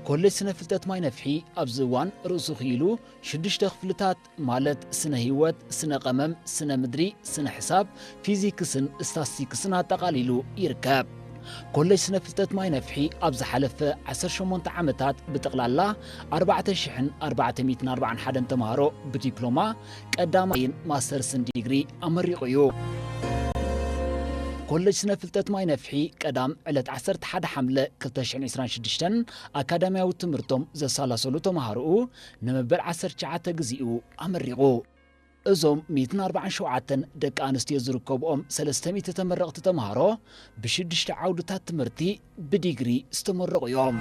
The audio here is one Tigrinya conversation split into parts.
ኮሌጅ ስነ ፍልጠት ማይ ነፍሒ ኣብዚ እዋን ርእሱ ክኢሉ ሽዱሽተ ክፍልታት ማለት ስነ ህይወት፣ ስነ ቀመም፣ ስነ ምድሪ፣ ስነ ሕሳብ፣ ፊዚክስን ስታስቲክስን ኣጠቓሊሉ ይርከብ። ኮሌጅ ስነ ፍልጠት ማይ ነፍሒ ኣብ ዝሓለፈ ዓሰርተ ሸሞንተ ዓመታት ብጠቕላላ ኣርባዕተ ሽሕን ኣርባዕተ ሚእትን ኣርባዓን ሓደን ተምሃሮ ብዲፕሎማ ቀዳማይን ማስተርስን ዲግሪ ኣመሪቑ እዩ። ኮሌጅ ስነ ፍልጠት ማይ ነፍሒ ቀዳም ዕለት ዓሰርተ ሓደ ሓምለ ክልተ ሽሕን ዕስራን ሽዱሽተን ኣካዳሚያዊ ትምህርቶም ዘሳላሰሉ ተምሃሮኡ ንመበል ዓሰርተ ትሽዓተ ግዚኡ ኣመሪቑ። እዞም ሚእትን ኣርባዓን ሸውዓተን ደቂ ኣንስትዮ ዝርከብኦም ሰለስተ ሚእቲ ተመረቕቲ ተምሃሮ ብሽዱሽተ ዓውድታት ትምህርቲ ብዲግሪ ዝተመረቑ እዮም።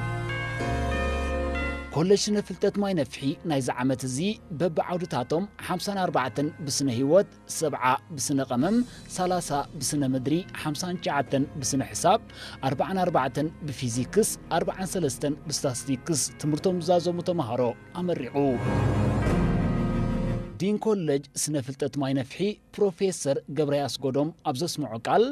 ኮሌጅ ስነ ፍልጠት ማይ ነፍሒ ናይዚ ዓመት እዚ በብዓውድታቶም ሓምሳን ኣርባዕተን ብስነ ህይወት፣ ሰብዓ ብስነ ቀመም፣ ሰላሳ ብስነ ምድሪ፣ ሓምሳን ትሽዓተን ብስነ ሕሳብ፣ ኣርባዓን ኣርባዕተን ብፊዚክስ፣ ኣርባዓን ሰለስተን ብስታስቲክስ ትምህርቶም ዝዛዘሙ ተምሃሮ ኣመሪቑ። ዲን ኮሌጅ ስነ ፍልጠት ማይ ነፍሒ ፕሮፌሰር ገብረ ያስጎዶም ኣብ ዘስምዖ ቃል፣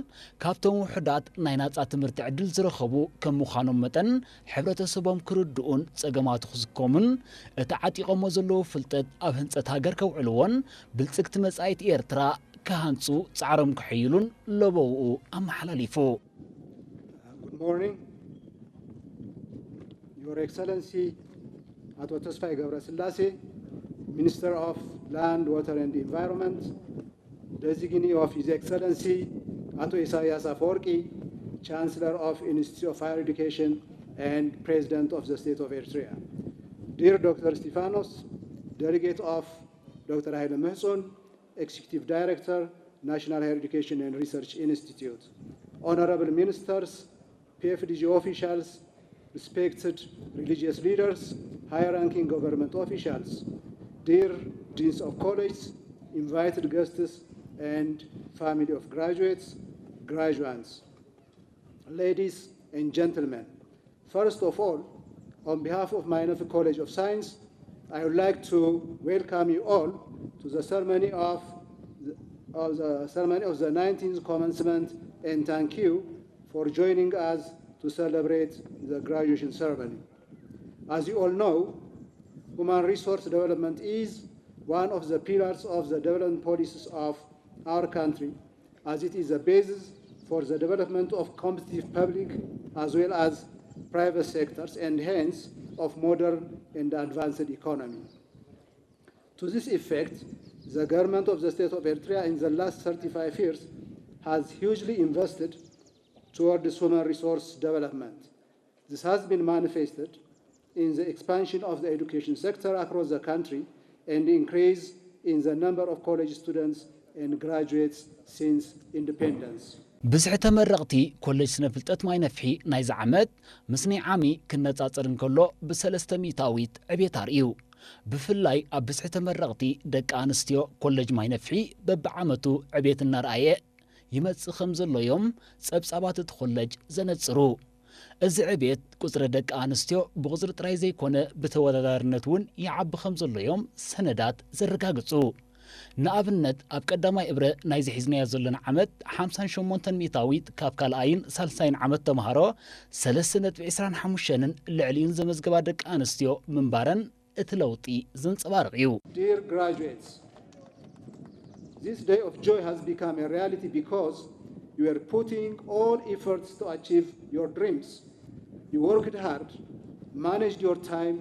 ካብቶም ውሑዳት ናይ ናጻ ትምህርቲ ዕድል ዝረኸቡ ከም ምዃኖም መጠን፣ ሕብረተሰቦም ክርድኡን ጸገማቱ ክዝከሙን፣ እቲ ዓጢቖሞ ዘለዉ ፍልጠት ኣብ ህንጸት ሃገር ከውዕልዎን ብልጽግቲ መጻኢት ኤርትራ ክሃንጹ ጻዕሮም ከሐይሉን ለበውኡ ኣመሓላሊፉ። Good morning. Your Excellency, Ato Tesfaye Gabrasillase, Minister of Land, Water and Environment, Designee of His Excellency Ato Isaias Afwerki, Chancellor of Institute of Higher Education and President of the State of Eritrea. Dear Doctor Stifanos, Delegate of Doctor Haile Mehson, Executive Director, National Higher Education and Research Institute. Honorable Ministers, P F D G officials, respected religious leaders, high-ranking government officials, dear deans of colleges, invited guests, and family of graduates, graduands, ladies and gentlemen. First of all, on behalf of Maynaf College of Science, I would like to welcome you all to the ceremony of the, of the ceremony of the nineteenth commencement, and thank you for joining us to celebrate the graduation ceremony. As you all know, human resource development is one of the pillars of the development policies of our country, as it is the basis for the development of competitive public as well as private sectors, and hence of modern and advanced economy. To this effect, the government of the state of Eritrea in the last thirty-five years has hugely invested towards human resource development. This has been manifested in the expansion of the education sector across the country and increase in the number of college students and graduates since independence. ብዝሒ ተመረቕቲ ኮሌጅ ስነ ፍልጠት ማይ ነፍሒ ናይዚ ዓመት ምስ ናይ ዓሚ ክነጻጸር እንከሎ ብሰለስተ ሚእታዊት ዕቤት ኣርእዩ። ብፍላይ ኣብ ብዝሒ ተመረቕቲ ደቂ ኣንስትዮ ኮሌጅ ማይ ነፍሒ በብዓመቱ ዕቤት እናርኣየ ይመጽእ ከም ዘሎ እዮም ጸብጻባት እቲ ኮሌጅ ዘነጽሩ። እዚ ዕቤት ቁጽሪ ደቂ ኣንስትዮ ብቁጽሪ ጥራይ ዘይኮነ ብተወዳዳርነት እውን ይዓቢ ከም ዘሎ እዮም ሰነዳት ዘረጋግጹ። ንኣብነት ኣብ ቀዳማይ እብረ ናይዚ ሒዝናዮ ዘለና ዓመት ሓምሳን ሸሞንተን ሚእታዊት ካብ ካልኣይን ሳልሳይን ዓመት ተምሃሮ ሰለስተ ነጥቢ ዕስራን ሓሙሽተንን ልዕሊኡን ዘመዝገባ ደቂ ኣንስትዮ ምንባረን እቲ ለውጢ ዘንጸባርቕ እዩ። Dear graduates, this day of joy has become a reality because you are putting all efforts to achieve your dreams. You worked hard, managed your time,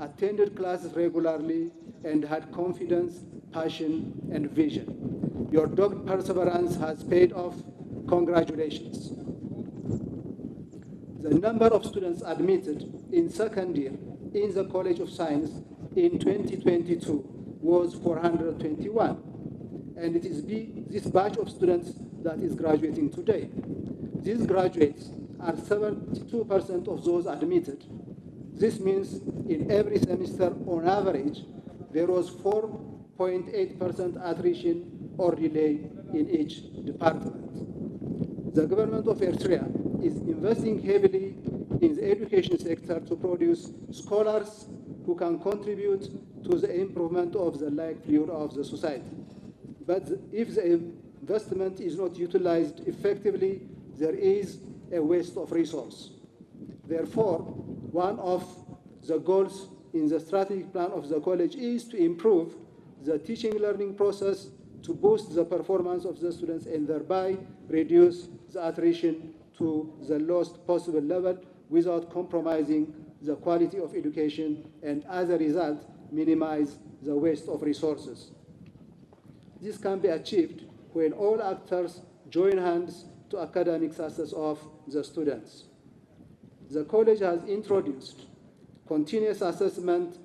attended classes regularly, and had confidence, passion, and vision. Your dogged perseverance has paid off. Congratulations. The number of students admitted in second year in the College of Science in twenty twenty-two was four hundred twenty-one, and it is be- this batch of students that is graduating today. These graduates are seventy-two percent of those admitted. This means in every semester, on average, there was four point eight percent attrition or delay in each department. The government of Eritrea is investing heavily in the education sector to produce scholars who can contribute to the improvement of the livelihood of the society. But if the investment is not utilized effectively, there is a waste of resource. Therefore, one of The goals in the strategic plan of the college is to improve the teaching learning process, to boost the performance of the students and thereby reduce the attrition to the lowest possible level without compromising the quality of education and, as a result, minimize the waste of resources. This can be achieved when all actors join hands to academic success of the students. The college has introduced continuous assessment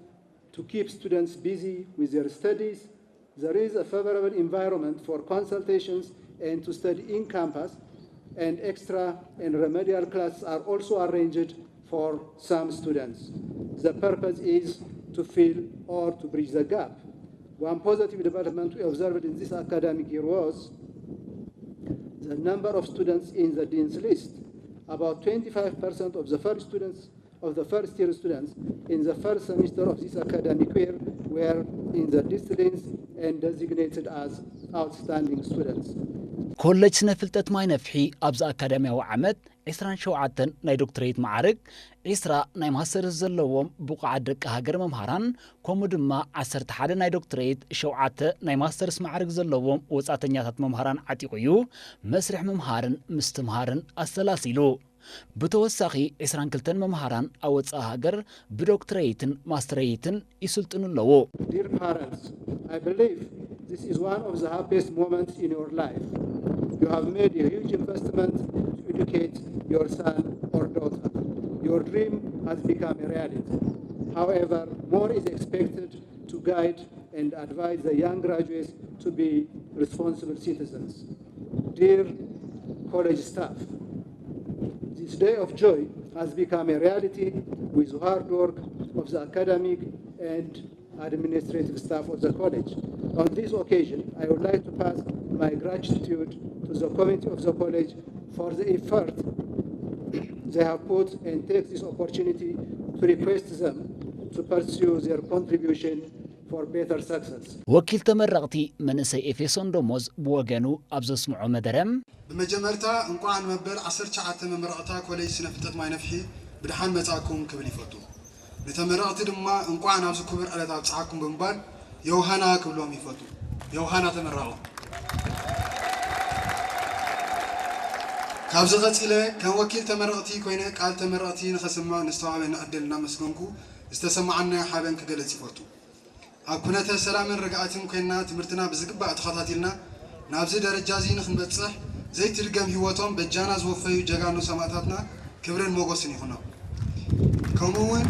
to keep students busy with their studies. There is a favorable environment for consultations and to study in campus, and extra and remedial classes are also arranged for some students. The purpose is to fill or to bridge the gap. One positive development we observed in this academic year was the number of students in the dean's list. About twenty-five percent of the first students of the first year students in the first semester of this academic year were in the disciplines and designated as outstanding students. ኮሌጅ ስነ ፍልጠት ማይ ነፍሒ ኣብዚ ኣካዳሚያዊ ዓመት ዕስራን ሸውዓተን ናይ ዶክትሬት መዓርግ፣ ዕስራ ናይ ማስተርስ ዘለዎም ብቑዓት ደቂ ሃገር መምሃራን፣ ከምኡ ድማ ዓሰርተ ሓደ ናይ ዶክትሬት፣ ሸውዓተ ናይ ማስተርስ መዓርግ ዘለዎም ወጻእተኛታት መምሃራን ዓጢቑ እዩ መስርሕ ምምሃርን ምስትምሃርን ኣሰላሲሉ። ብተወሳኺ ዕስራን ክልተን መምሃራን ኣብ ወጻኢ ሃገር ብዶክትሬይትን ማስተሬይትን ይስልጥኑ ኣለዉ። Dear parents, I believe this is one of the happiest moments in your life. You have made a huge investment to educate your son or daughter. Your dream has become a reality. However, more is expected to guide and advise the young graduates to be responsible citizens. Dear college staff, this day of joy has become a reality with hard work of the academic and administrative staff of the college. On this occasion, I would like to pass my gratitude to the committee of the college for the effort they have put and take this opportunity to request them to pursue their contribution for better success. ወኪል ተመረቕቲ መንእሰይ ኤፌሶን ደሞዝ ብወገኑ ኣብ ዘስምዖ መደረ፣ ብመጀመርታ እንቋዕ ንመበል ዓሰርተ ትሽዓተ መመረቕታ ኮሌጅ ስነ ፍልጠት ማይ ነፍሒ ብድሓን መጻእኩም ክብል ይፈቱ። ንተመረቕቲ ድማ እንቋዕ ናብዚ ክቡር ዕለት ኣብጽሓኩም ብምባል ዮሃና ክብሎም ይፈቱ። ዮሃና ተመራቑ። ካብዚ ቀጺለ ከም ወኪል ተመረቕቲ ኮይነ ቃል ተመረቕቲ ንኸስምዕ ንዝተዋህበኒ ዕድል እናመስገንኩ ዝተሰማዓኒ ሓበን ክገልጽ ይፈቱ። ኣብ ኩነተ ሰላምን ርግኣትን ኮይንና ትምህርትና ብዝግባእ ተኸታቲልና ናብዚ ደረጃ እዚ ንኽንበጽሕ ዘይትድገም ህይወቶም በጃና ዝወፈዩ ጀጋኑ ሰማእታትና ክብርን ሞጎስን ይኹኖም። ከምኡ እውን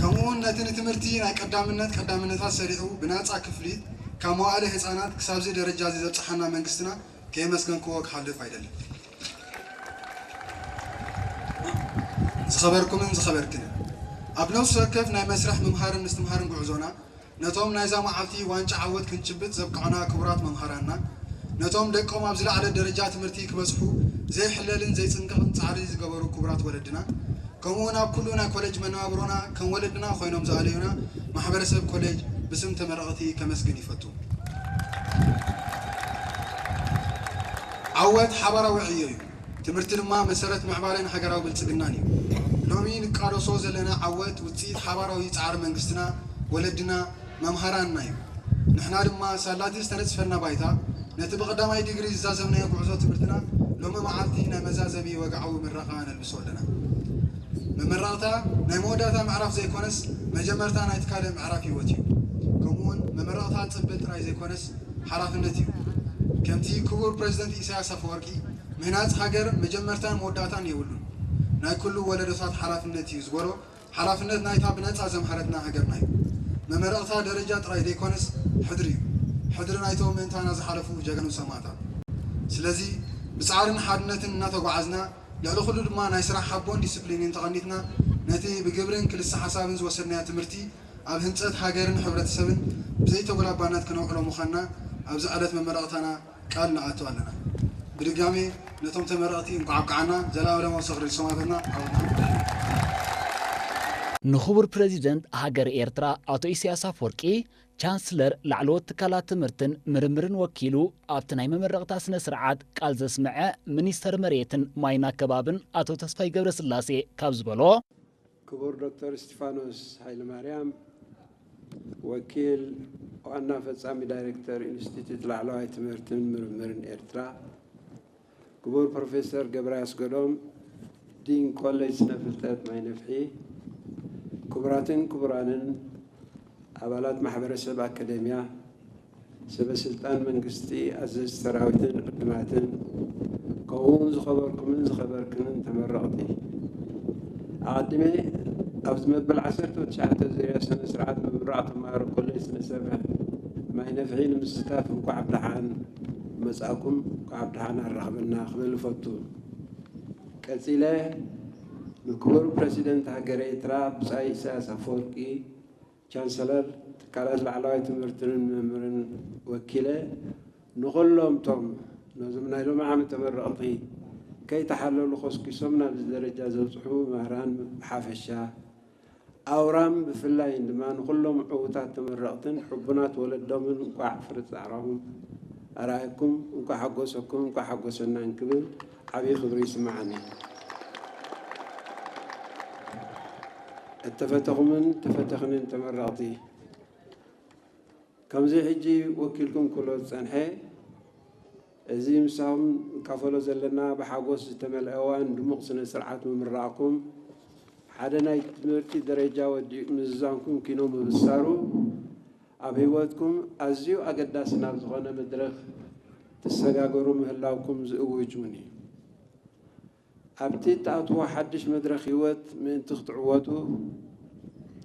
ከምኡ እውን ነቲ ንትምህርቲ ናይ ቀዳምነት ቀዳምነታት ሰሪዑ ብናጻ ክፍሊት ካብ መዋእለ ህጻናት ክሳብዚ ደረጃ እዚ ዘብጽሓና መንግስትና ከየመስገንክዎ ክሓልፍ ኣይደልን። ዝኸበርኩምን ዝኸበርክንን፣ ኣብ ነፍሲ ወከፍ ናይ መስርሕ ምምሃርን ምስትምሃርን ጉዕዞና፣ ነቶም ናይዛ መዓልቲ ዋንጫ ዓወት ክንጭብጥ ዘብቅዑና ክቡራት መምሃራንና፣ ነቶም ደቆም ኣብ ዝለዓለ ደረጃ ትምህርቲ ክበጽሑ ዘይሕለልን ዘይጽንቀቕን ጻዕሪ ዝገበሩ ክቡራት ወለድና፣ ከምኡውን ኣብ ኩሉ ናይ ኮሌጅ መነባብሮና ከም ወለድና ኮይኖም ዝኣለዩና ማሕበረሰብ ኮሌጅ ብስም ተመረቕቲ ከመስግን ይፈቱ። ዓወት ሓባራዊ ዕዮ እዩ። ትምህርቲ ድማ መሰረት ምዕባለን ሃገራዊ ብልጽግናን እዩ። ሎሚ ንቃለሶ ዘለና ዓወት ውጽኢት ሓባራዊ ጻዕሪ መንግስትና፣ ወለድና፣ መምሃራንና እዩ። ንሕና ድማ ሳላቲ ዝተነጽፈልና ባይታ ነቲ ብቐዳማይ ዲግሪ ዝዛዘምናዮ ጉዕዞ ትምህርትና ሎሚ መዓልቲ ናይ መዛዘሚ ወግዓዊ ምረቓ ነልብሶ ኣለና። መመረቕታ ናይ መወዳእታ ምዕራፍ ዘይኮነስ መጀመርታ ናይቲ ካልእ ምዕራፍ ህይወት እዩ። ከምኡውን መመረቕታ ጽምብል ጥራይ ዘይኮነስ ሓላፍነት እዩ። ከምቲ ክቡር ፕረዚደንት ኢሳያስ ኣፈወርቂ ምህናጽ ሃገር መጀመርታን መወዳእታን የብሉን፣ ናይ ኩሉ ወለዶታት ሓላፍነት እዩ ዝበሎ ሓላፍነት ናይታ ብነጻ ዘምሃረትና ሃገርና እዩ። መመረቕታ ደረጃ ጥራይ ዘይኮነስ ሕድሪ እዩ። ሕድሪ ናይቶም ምእንታና ዝሓለፉ ጀጋኑ ሰማእታት። ስለዚ ብጻዕርን ሓድነትን እናተጓዓዝና ልዕሊ ኩሉ ድማ ናይ ስራሕ ሓቦን ዲስፕሊንን ተቐኒትና ነቲ ብግብርን ክልሰ ሓሳብን ዝወሰድናዮ ትምህርቲ ኣብ ህንጸት ሃገርን ሕብረተሰብን ብዘይተጎላባነት ክነውዕሎ ምዃንና ኣብዚ ዕለት መመረቕታና ቃል ንኣቱ ኣለና። ብድጋሜ ነቶም ተመረቕቲ እንኳዕ ኣብቅዓና። ዘላለማዊ ዝኽሪ ንሰማእታትና። ዓወትና። ንኽቡር ፕረዚደንት ሃገር ኤርትራ ኣቶ ኢሳያስ ኣፈወርቂ፣ ቻንስለር ላዕለዎት ትካላት ትምህርትን ምርምርን ወኪሉ ኣብቲ ናይ መመረቕታ ስነ ስርዓት ቃል ዘስምዐ ሚኒስተር መሬትን ማይን ኣከባብን ኣቶ ተስፋይ ገብረስላሴ ካብ ዝበሎ፣ ክቡር ዶክተር እስቲፋኖስ ሃይለማርያም፣ ወኪል ዋና ፈጻሚ ዳይሬክተር ኢንስቲትዩት ላዕለዋይ ትምህርትን ምርምርን ኤርትራ፣ ክቡር ፕሮፌሰር ገብረ ኣስገዶም፣ ዲን ኮሌጅ ስነ ፍልጠት ማይ ነፍሒ፣ ክቡራትን ክቡራንን ኣባላት ማሕበረሰብ ኣካደምያ፣ ሰበ ስልጣን መንግስቲ፣ ኣዘዝቲ ሰራዊትን ዕዱማትን፣ ከምኡውን ዝኸበርኩምን ዝኸበርክንን ተመረቕቲ፣ ኣቐዲመ ኣብዚ መበል ዓሰርተ ትሽዓተ ዙርያ ስነ ስርዓት ምምራቕ ተማሃሮ ኮሌጅ ስነ ሰብ ማይ ነፍሒ ንምስታፍ እንኳዕ ብደሓን መጻእኩም፣ እንኳዕ ብደሓን ኣራኸበና ክብል እፈቱ። ቀጺለ ንክቡር ፕረሲደንት ሃገረ ኤርትራ ብጻይ ኢሳያስ ኣፈወርቂ፣ ቻንሰለር ትካላት ላዕለዋይ ትምህርትን ምርምርን ወኪለ፣ ንኹሎም እቶም ነዞም ናይ ሎሚ ዓመት ተመረቕቲ ከይተሓለሉ ኮስኪሶም ናብዚ ደረጃ ዘብጽሑ መምህራን ብሓፈሻ፣ ኣውራም ብፍላይ ድማ ንኹሎም ዕዉታት ተመረቕትን ሕቡናት ወለዶምን እንቋዕ ፍረ ጻዕራኹም ኣርኣየኩም፣ እንቋዕ ሓጎሰኩም፣ እንቋዕ ሓጎሰና እንክብል ዓብዪ ክብሪ ይስምዓኒ። እተፈተኹምን ተፈተኽንን ተመረቕቲ፣ ከምዚ ሕጂ ወኪልኩም ክብሎ ዝጸንሐ፣ እዚ ምሳኹም ንካፈሎ ዘለና ብሓጎስ ዝተመልአ እዋን ድሙቕ ስነ ስርዓት ምምራቕኩም፣ ሓደ ናይ ትምህርቲ ደረጃ ወዲኡ ምዝዛንኩም ኪኖ ምብሳሩ፣ ኣብ ህይወትኩም ኣዝዩ ኣገዳሲ ናብ ዝኾነ መድረኽ ትሰጋገሩ ምህላውኩም ዝእውጅ እውን እዩ። ኣብቲ እትኣትዎ ሓድሽ መድረኽ ህይወት ምእንቲ ክትዕወቱ፣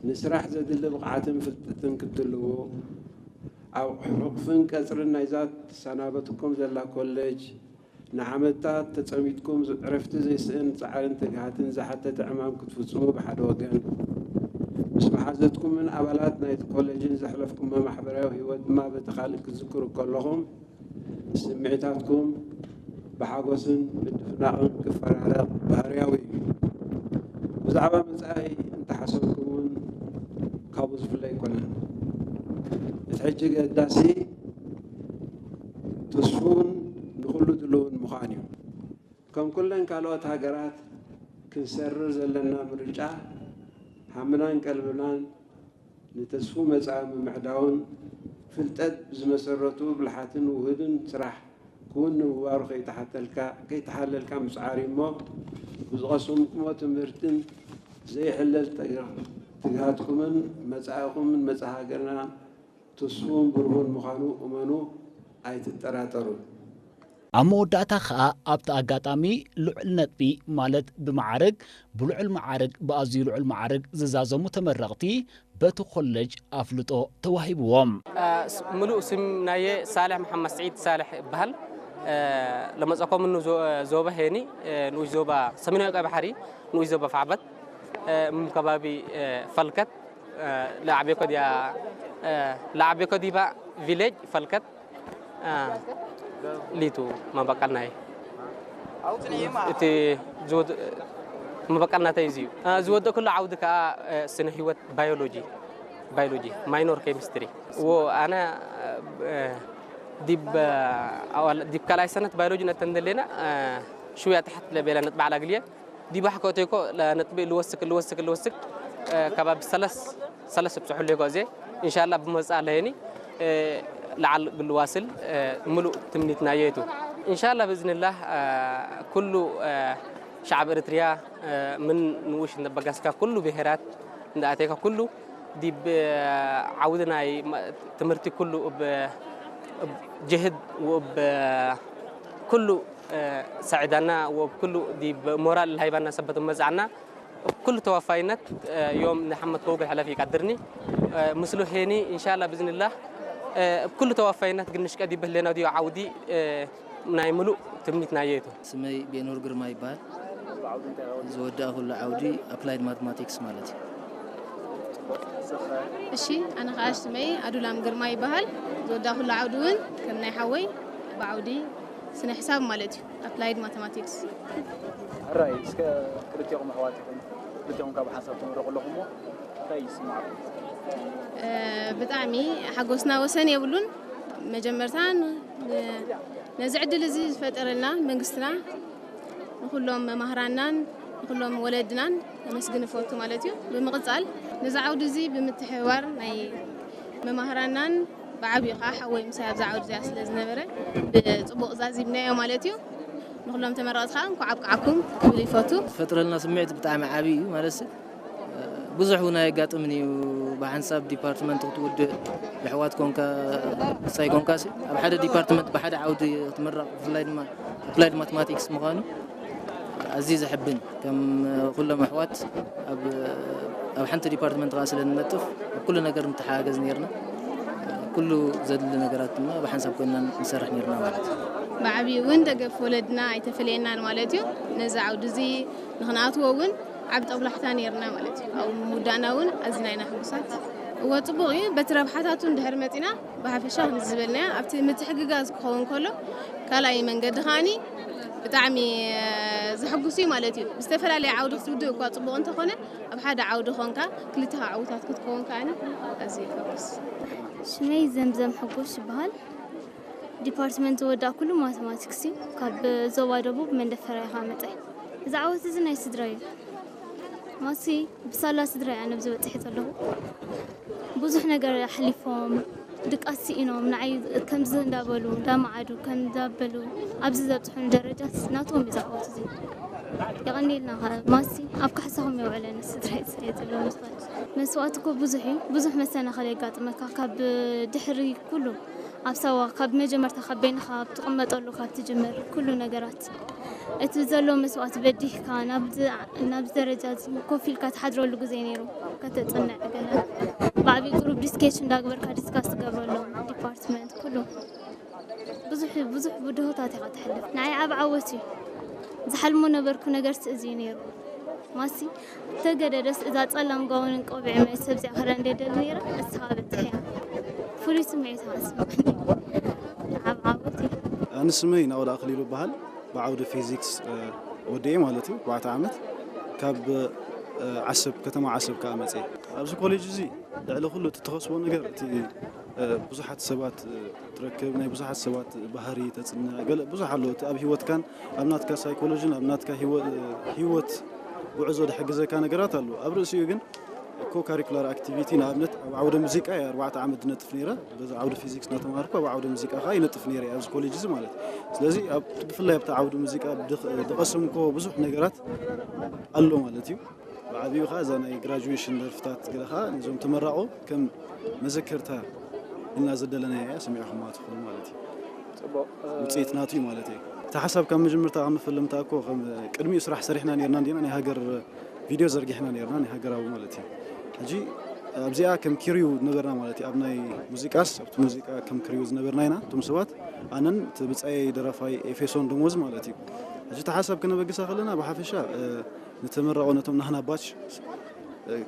ንስራሕ ዘድሊ ብቕዓትን ፍልጠትን ክትልዉ፣ ኣብ ሕቑፍን ቀጽርን ናይዛ ትሰናበትኩም ዘላ ኮሌጅ፣ ንዓመታት ተጸሚድኩም ዕረፍቲ ዘይስእን ጻዕርን ትግሃትን ዝሓተተ ዕማም ክትፍጽሙ ብሓደ ወገን፣ ምስ መሓዘትኩምን ኣባላት ናይቲ ኮሌጅን ዘሕለፍኩሞ ማሕበራዊ ህይወት ድማ በቲ ካልእ ክትዝክሩ ከለኹም፣ ስምዒታትኩም ብሓጎስን ምድፍናቕን ክፈራረቕ ባህርያዊ እዩ። ብዛዕባ መጻኢ እንተሓሰብኩም እውን ካብኡ ዝፍለ ኣይኮነን። እቲ ሕጂ ገዳሲ ትስፉውን ንኹሉ ድልውን ምዃን እዩ። ከም ኩለን ካልኦት ሃገራት ክንሰርር ዘለና ምርጫ፣ ሃምናን ቀልብናን ንተስፉ መጻኢ ምምዕዳውን ፍልጠት ብዝመሰረቱ ብልሓትን ውሁድን ስራሕ ክውን ንምግባሩ ከይተሓተልካ፣ ከይተሓለልካ ምጽዓር እዩ እሞ፣ ብዝቐሰምኩሞ ትምህርትን ዘይሕለል ትግ-፣ ትግሃትኩምን መጻኢኹምን መጻኢ ሃገርና ትስፉን ብሩሁን ምዃኑ እመኑ፣ ኣይትጠራጠሩ። ኣብ መወዳእታ ኸኣ ኣብቲ ኣጋጣሚ ልዑል ነጥቢ ማለት ብመዓርግ ብልዑል መዓርግ ብኣዝዩ ልዑል መዓርግ ዝዛዘሙ ተመረቕቲ በቲ ኮለጅ ኣፍልጦ ተዋሂብዎም። እ፣ ስ-፣ ምሉእ ስም ናየ ሳልሕ መሓመድ ስዒድ ሳልሕ ይበሃል። እ፣ ለመጸኮምኑ ዞ-፣ ዞባ ሄኒ፣ እ፣ ንኡሽ ዞባ ሰሜናዊ ቀይ ባሕሪ፣ ንኡሽ ዞባ ፋዕበት፣ እ፣ ም ከባቢ፣ እ፣ ፈልከት፣ እ፣ ለዓቤኮ ዲያ፣ እ፣ ለዓቤኮ ዲባ ቪሌጅ ፈልከት፣ እ፣ ሊቱ መበቀልናይ። እቲ ዝወድ-፣ መበቀልናተይ እዚ እዩ። እ፣ ዝወደእኩሉ ዓውዲ ከኣ፣ እ፣ ስነ ህይወት ባዮሎጂ፣ ባዮሎጂ፣ ማይኖር ኬሚስትሪ። ዎ፣ ኣነ፣ እ፣ ዲብ፣ ኣዋል-፣ ዲብ ካልኣይ ሰነት ባዮሎጂ ነተንደሌና፣ እ፣ ሽውያ ታሕት ለቤላ ነጥቢ ዓላ ግልየ። ዲባሕ ከእቶይኮ ነጥቢ ልወስክ፣ ልወስክ፣ ልወስክ፣ እ፣ ከባቢ ሰለስ-፣ ሰለስ ብጽሑ ለይኮ እዜ። ኢንሻላህ ብመጻ ለየኒ፣ እ፣ ለዓል ግልዋስል፣ እ፣ ምሉእ ትምኒትና የቱ። ኢንሻላህ ብእዝንላህ፣ እ፣ ኩሉ፣ እ፣ ሸዓብ ኤርትርያ፣ እ፣ ምን ንኡሽ ነበጋስካ ኩሉ ብሄራት እንዳኣተይካ ኩሉ ዲብ ዓውዲ ናይ መ-፣ ትምህርቲ ኩሉ እብ፣ እብ ጅህድ ወእብ ኩሉ፣ እ፣ ሰዒዳና ወእብ ኩሉ ዲብ ሞራል ሃይባና ሰበት መጻዕና እብ ኩሉ ተዋፋይነት፣ እ፣ ዮም ንሓመድ ከውግድ ሕለፍ ይቀድርኒ፣ እ፣ ምስሉ ሄኒ ኢንሻላ ብዝንላህ፣ እ፣ እብ ኩሉ ተዋፋይነት ግንሽቀ ዲብ ህሌና ዲዮ ዓውዲ፣ እ፣ ናይ ምሉእ ትምኒት ናየ እዩ። ስመይ ቤኖር ግርማ ይበሃል። ዝወዳእኩሉ ዓውዲ ኣፕላይድ ማትማቲክስ ማለት እዩ። እሺ፣ ኣነ ኸዓ ሽመይ ኣዱላም ግርማ ይበሃል። ዝወዳእኩሉ ዓውዲ እውን ከም ናይ ሓወይ ብዓውዲ ስነ ሕሳብ ማለት እዩ፣ ኣፕላይድ ማተማቲክስ። ሕራይ እስከ ክልቴኹም ኣሕዋት ኢኹም፣ ክልቴኹም ካብ ሓንሳብ ትምረቑ ኣለኹም እሞ እንታይ ይስምዓኩም? እ፣ ብጣዕሚ ሓጎስና ወሰን የብሉን። መጀመርታ ን-፣ ነዚ ዕድል እዚ ዝፈጠረልና መንግስትና፣ ንኹሎም መማህራናን ኩሎም ወለድናን ከመስግን እፈቱ ማለት እዩ። ብምቕጻል ነዚ ዓውዲ እዚ ብምትሕብባር ናይ መማህራናን ብዓብዩ ከዓ ሓወይ ምሳይ ኣብዛ ዓውዲ እዚኣ ስለ ዝነበረ ብጽቡቕ ዛዚምናዮ ማለት እዩ። ንኩሎም ተመረቕቲ ከዓ እንኳዕ ኣብቅዓኩም ክብል ይፈቱ። ዝፈጥረልና ስምዒት ብጣዕሚ ዓብዪ እዩ ማለት ብዙሕ እውን ኣየጋጥምን እዩ። ብሓንሳብ ዲፓርትመንት ክትውድእ የሕዋት ኮንካ ሳይ ኮንካ ኣብ ሓደ ዲፓርትመንት ብሓደ ዓውዲ ክትምረቕ ብፍላይ ድማ ኣፕላይድ ማትማቲክስ ምዃኑ ኣዝዩ ዘሕብን ከም ኩሎም ኣሕዋት ኣብ ኣብ ሓንቲ ዲፓርትመንት ከዓ ስለ ንነጥፍ ኣብ ኩሉ ነገር ንተሓጋገዝ ነርና። ኩሉ ዘድሊ ነገራት ድማ ብሓንሳብ ኮይና ንሰርሕ ነርና ማለት እዩ። ብዓብዩ እውን ደገፍ ወለድና ኣይተፈለየናን ማለት እዩ። ነዚ ዓውዲ እዚ ንክንኣትዎ እውን ዓብ ጠብላሕታ ነርና ማለት እዩ። ኣብ ምውዳእና እውን ኣዝና ኢና ሕጉሳት። እወ ጽቡቕ እዩ። በቲ ረብሓታቱ እንድሕር መጺና ብሓፈሻ ከምዚ ዝበልናዮ ኣብቲ ምትሕግጋዝ ክኸውን ከሎ ካልኣይ መንገዲ ከዓኒ ብጣዕሚ ዘሕጉስ እዩ ማለት እዩ። ብዝተፈላለየ ዓውዲ ክትውድእ እኳ ጽቡቕ እንተኾነ ኣብ ሓደ ዓውዲ ኾንካ ክልተኻ ዕውታት ክትከውን ከዓኒ ኣዝዩ ይፈኩስ። ሽመይ ዘምዘም ሕጉሽ ይበሃል። ዲፓርትመንት ዝወዳእኩሉ ማተማቲክስ እዩ። ካብ ዞባ ደቡብ መንደፈራ ኢኻ መፀ። እዚ ዓወት እዚ ናይ ስድራ እዩ። ማሲ ብሳላ ስድራ እያ ነብዚ በፂሐ ዘለኹ። ብዙሕ ነገር ኣሕሊፎም ድቃስ ስኢኖም ንዓይ ከምዚ እንዳበሉ እንዳመዓዱ ከምዛበሉ ኣብዚ ዘብፅሑኒ ደረጃ ናቶም እዩ ዝዓወት እዚ። የቐኒልና ማሲ ኣብ ካሕሳኹም የውዕለኒ ስድራ እየ ዝብሎም ዝኽእል። መስዋእቲ እኮ ብዙሕ እዩ። ብዙሕ መሰናኸል የጋጥመካ ካብ ድሕሪ ኩሉ ኣብ ሳዋ ካብ መጀመርታ ካብ በይንኻ ኣብ ትቕመጠሉ ካብ ትጅምር ኩሉ ነገራት እቲ ዘሎ መስዋእቲ በዲህካ ናብዚ ናብዚ ደረጃ እዚ ኮፍ ኢልካ ትሓድረሉ ግዜ ነይሩ። ከተጽንዕ ገለ ብዓብዪ ግሩፕ ዲስኬች እንዳግበርካ ዲስካስ ትገብረሎም ዲፓርትመንት ኩሉ ብዙሕ ብዙሕ ብድሆታት ኢኻ ትሕልፍ። ንዓይ ዓብ ዓወት እዩ። ዝሓልሞ ነበርኩ ነገርስ እዚ እዩ ነይሩ። ማሲ ተገደደስ እዛ ጸላም ጋውንን ቆቢዕ መ ሰብ ዚኣ ክረ እንደ ደል ነይራ እስኻ በጽሕ እያ። ፍሉይ ስምዒት ኢኻ ስምዓኒ። ዓብ ዓወት እዩ። ኣነ ስመይ ናኦድ ኣኽሊሉ እበሃል። ብዓውዲ ፊዚክስ ወዲኤ ማለት እዩ ኣርባዕተ ዓመት ካብ ዓሰብ ከተማ ዓሰብ ከኣ መጽየ ኣብዚ ኮሌጅ እዚ ልዕሊ ኩሉ እቲ ትኸስቦ ነገር እቲ ብዙሓት ሰባት ትረክብ ናይ ብዙሓት ሰባት ባህሪ ተጽንዕ ገለ ብዙሕ ኣሎ እቲ ኣብ ህይወትካን ኣብ ናትካ ሳይኮሎጂን ኣብ ናትካ ህይወት ጉዕዞ ዝሕግዘካ ነገራት ኣሎ ኣብ ርእሲኡ ግን ኮ ካሪኩላር ኣክቲቪቲ ንኣብነት ኣብ ዓውደ ሙዚቃ እየ ኣርባዕተ ዓመት ዝነጥፍ ነይረ በዚ ዓውደ ፊዚክስ እናተማሃርኩ ኣብ ዓውደ ሙዚቃ ከዓ ይነጥፍ ነይረ ኣብዚ ኮሌጅ እዚ ማለት እዩ ስለዚ ብፍላይ ኣብቲ ዓውደ ሙዚቃ ዝቐሰምኮ ብዙሕ ነገራት ኣሎ ማለት እዩ ብዓብዩ ከዓ እዛ ናይ ግራጁዌሽን ደርፍታት ገለ ከዓ ነዞም ተመራቑ ከም መዘከርታ ኢልና ዘደለናያ እያ ሰሚዕኹማ ትኾኑ ማለት እዩ ውፅኢት ናቱ እዩ ማለት እዩ እቲ ሓሳብ ካብ መጀመርታ ካብ መፈለምታ እኮ ከም ቅድሚኡ ስራሕ ሰሪሕና ነርና እንዲና ናይ ሃገር ቪድዮ ዘርጊሕና ነርና ናይ ሃገራዊ ማለት እዩ ሕጂ ኣብዚኣ ከም ክሪው ዝነበርና ማለት እዩ ኣብ ናይ ሙዚቃስ ኣብቲ ሙዚቃ ከም ክሪው ዝነበርና ኢና እቶም ሰባት ኣነን እቲ ብፃየይ ደራፋይ ኤፌሶን ደሞዝ ማለት እዩ ሕጂ እቲ ሓሳብ ክነበግሳ ከለና ብሓፈሻ ንተመረቐ ነቶም ናህና ባች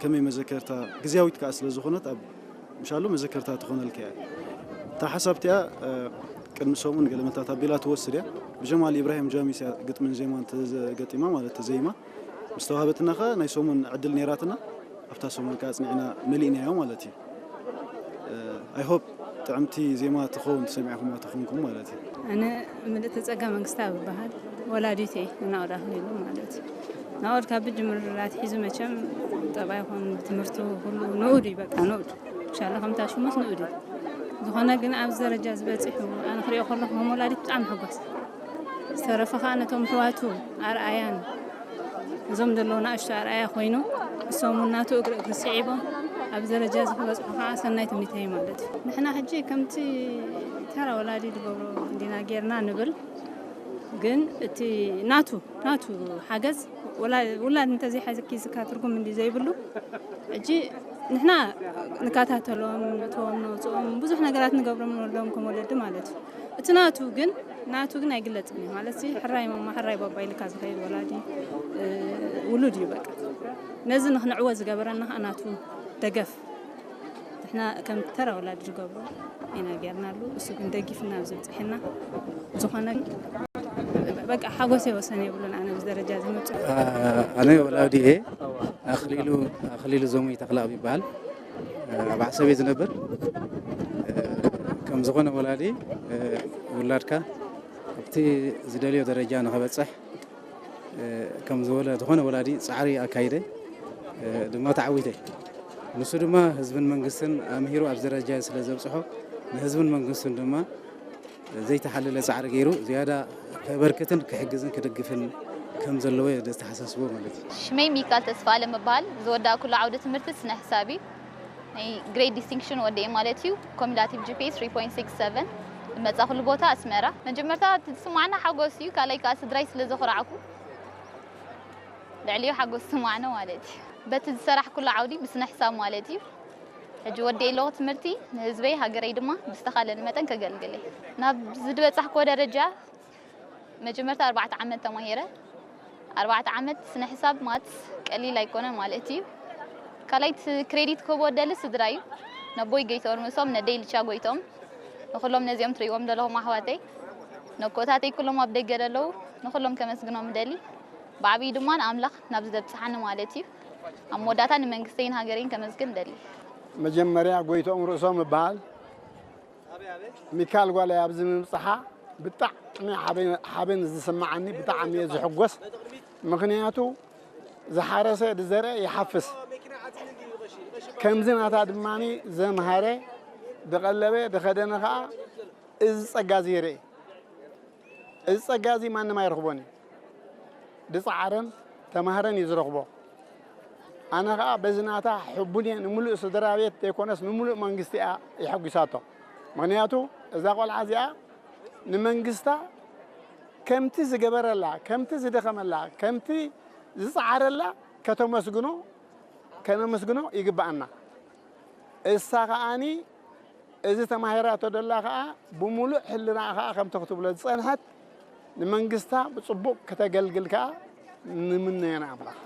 ከመይ መዘከርታ ግዝያዊት ከዓ ስለ ዝኾነት ኣብ ምሻሉ መዘከርታ ትኾነልካ እያ እታ ሓሳብ እቲኣ ቅድሚ ሰሙን ገለመታት ኣቢላ ትወስድ እያ ብጀማል ኢብራሂም ጃሚስ እያ ግጥምን ዜማን ተገጢማ ማለት ተዘይማ ምስ ተዋህበትና ከዓ ናይ ሰሙን ዕድል ነይራትና ኣብታ ሰሙን ከዓ ኣፅኒዕና መሊእናዮ ማለት እዩ I hope ጥዕምቲ ዜማ ትኸውን ትሰሚዕኹማ ተኾንኩም ማለት እዩ። ኣነ ምልእቲ ጸጋ መንግስታብ እበሃል። ወላዲት እየ ንናኦድ ኣኽሊሉ ማለት እዩ። ናኦድ ካብ ብጅምር ኣትሒዙ መቸም ጠባይ ይኹን ትምህርቱ ኩሉ ንኡድ እዩ በቃ ንኡድ። ኢንሻላህ ከምታ ሽሙስ ንኡድ እዩ። ዝኾነ ግን ኣብዚ ደረጃ ዝበጺሑ ኣነ ክሪኦ ከለኹ ከም ወላዲት ብጣዕሚ ሕጎስ። ዝተረፈ ከዓ ነቶም ኣሕዋቱ ኣርኣያን እዞም ዘለዉ ንኣሽቱ ኣርኣያ ኮይኑ እሶም እውን ናቱ እግሪ እግሪ ስዒቦም ኣብዚ ደረጃ እዚ ክበፅሑ ከዓ ሰናይ ትምኒተይ ማለት እዩ። ንሕና ሕጂ ከምቲ ተራ ወላዲ ዝገብሮ እንዲና ጌርና ንብል ግን እቲ ናቱ ናቱ ሓገዝ ውላድ እንተዘይሓዘኪ ዝካ ትርጉም እንዲ ዘይብሉ ሕጂ ንሕና ንከታተሎም ነእትዎም ነውፅኦም ብዙሕ ነገራት ንገብሮም ንወልዶም ከም ወለዲ ማለት እዩ እቲ ናቱ ግን ናቱ ግን ኣይግለፅን እዩ ማለት ሕራይ ማማ ሕራይ ባባ ኢልካ ዝኸይድ ወላዲ ውሉድ እዩ በቃ ነዚ ንክንዕወት ዝገበረና ከዓ ናቱ ደገፍ ንሕና ከም ተራ ወላዲ ዝገብሮ ኢና ጌርናሉ እሱ ግን ደጊፍና ኣብዚ ብፅሕና ዝኾነ በቃ ሓጎሰይ ወሰን የብሉን ኣነ ኣብዚ ደረጃ እዚ ምብፅሑ ኣነ ወላዲ እየ ኣኽሊሉ ኣኽሊሉ ዞሙይ ተኽላብ ይበሃል ኣብ ዓሰብ እየ ዝነብር ከም ዝኾነ ወላዲ ውላድካ ኣብቲ ዝደልዮ ደረጃ ንኸበፅሕ ከም ዝወለ ዝኾነ ወላዲ ጻዕሪ ኣካይደ ድማ ተዓዊተ። ንሱ ድማ ህዝብን መንግስትን ኣምሂሩ ኣብ ደረጃ ስለ ዘብጽሖ፣ ንህዝብን መንግስትን ድማ ዘይተሓለለ ጻዕሪ ገይሩ ዝያዳ ከበርክትን ክሕግዝን ክድግፍን ከም ዘለዎ እየ ዘተሓሳስቦ ማለት እዩ። ሽመይ ሚካል ተስፋ ኣለምባል ዝወዳእኩሉ ዓውዲ ትምህርቲ ስነ ሕሳብ እዩ። ናይ ግሬድ ዲስቲንክሽን ወደየ ማለት እዩ። ኮሚላቲቭ ጂ ፒ ኤ ትሪ ፖይንት ሲክስ ሰቨን ዝመጻእኩሉ ቦታ ኣስመራ። መጀመርታ እቲ ዝስማዕና ሓጎስ እዩ። ካልኣይ ከዓ ስድራይ ስለ ዘኹራዕኩ ልዕሊኡ ሓጎስ ዝስማዕና ማለት እዩ። በቲ ዝሰራሕኩሉ ዓውዲ ብስነ ሕሳብ ማለት እዩ። ሕጂ ወደየ ኣለኹ ትምህርቲ፣ ንህዝበይ ሃገረይ ድማ ብዝተኻለኒ መጠን ከገልግል እየ። ናብ ዝድበጻሕክዎ ደረጃ መጀመርታ ኣርባዕተ ዓመት ተማሂረ። ኣርባዕተ ዓመት ስነ ሕሳብ ማትስ ቀሊል ኣይኮነን ማለት እዩ። ካልኣይት ክሬዲት ክህቦ ደሊ ስድራ እዩ። ነቦይ ጎይትኦም ርእሶም፣ ነደይ ልቻ ጎይትኦም፣ ንኹሎም ነዚኦም ትርእይዎም ዘለኹም ኣሕዋተይ፣ ነኮታተይ ኩሎም ኣብ ደገ ዘለዉ ንኹሎም ከመስግኖም ደሊ። ብዓብዪ ድማ ንኣምላኽ ናብ ዘብጽሓኒ ማለት እዩ። ኣብ መወዳእታ ንመንግስተይን ሃገረይን ከመስግን ደሊ። መጀመርያ ጎይትኦም ርእሶም እበሃል። ሚካል ጓለይ ኣብዚ ምብፅሓ ብጣዕሚ ሓበን ዝስማዓኒ፣ ብጣዕሚ እየ ዝሕጎስ። ምኽንያቱ ዝሓረሰ ዝዘርአ ይሓፍስ። ከምዚ ናታ ድማ ዘምሃረ ዝቐለበ ዝኸደነ ከዓ እዚ ፀጋ እዚ ይርኢ። እዚ ፀጋ እዚ ማንም ኣይረኽቦን እዩ። ዝፀዓረን ተማህረን እዩ ዝረኽቦ። ኣነ ከዓ በዚ ናታ ሕቡን እየ። ንምሉእ ስድራ ቤት ዘይኮነስ ንምሉእ መንግስቲ እያ የሐጒሳቶ። ምኽንያቱ እዛ ቆልዓ እዚኣ ንመንግስታ ከምቲ ዝገበረላ፣ ከምቲ ዝደኸመላ፣ ከምቲ ዝፀዓረላ ከተመስግኖ፣ ከነመስግኖ ይግባኣና። እሳ ከዓኒ እዚ ተማሂራቶ ደላ ከዓ ብሙሉእ ሕልናኣ ከዓ ከምቲ ክትብሎ ዝፀንሐት ንመንግስታ ብፅቡቕ ከተገልግል ከዓ ንምነዮ ንኣምላኽ።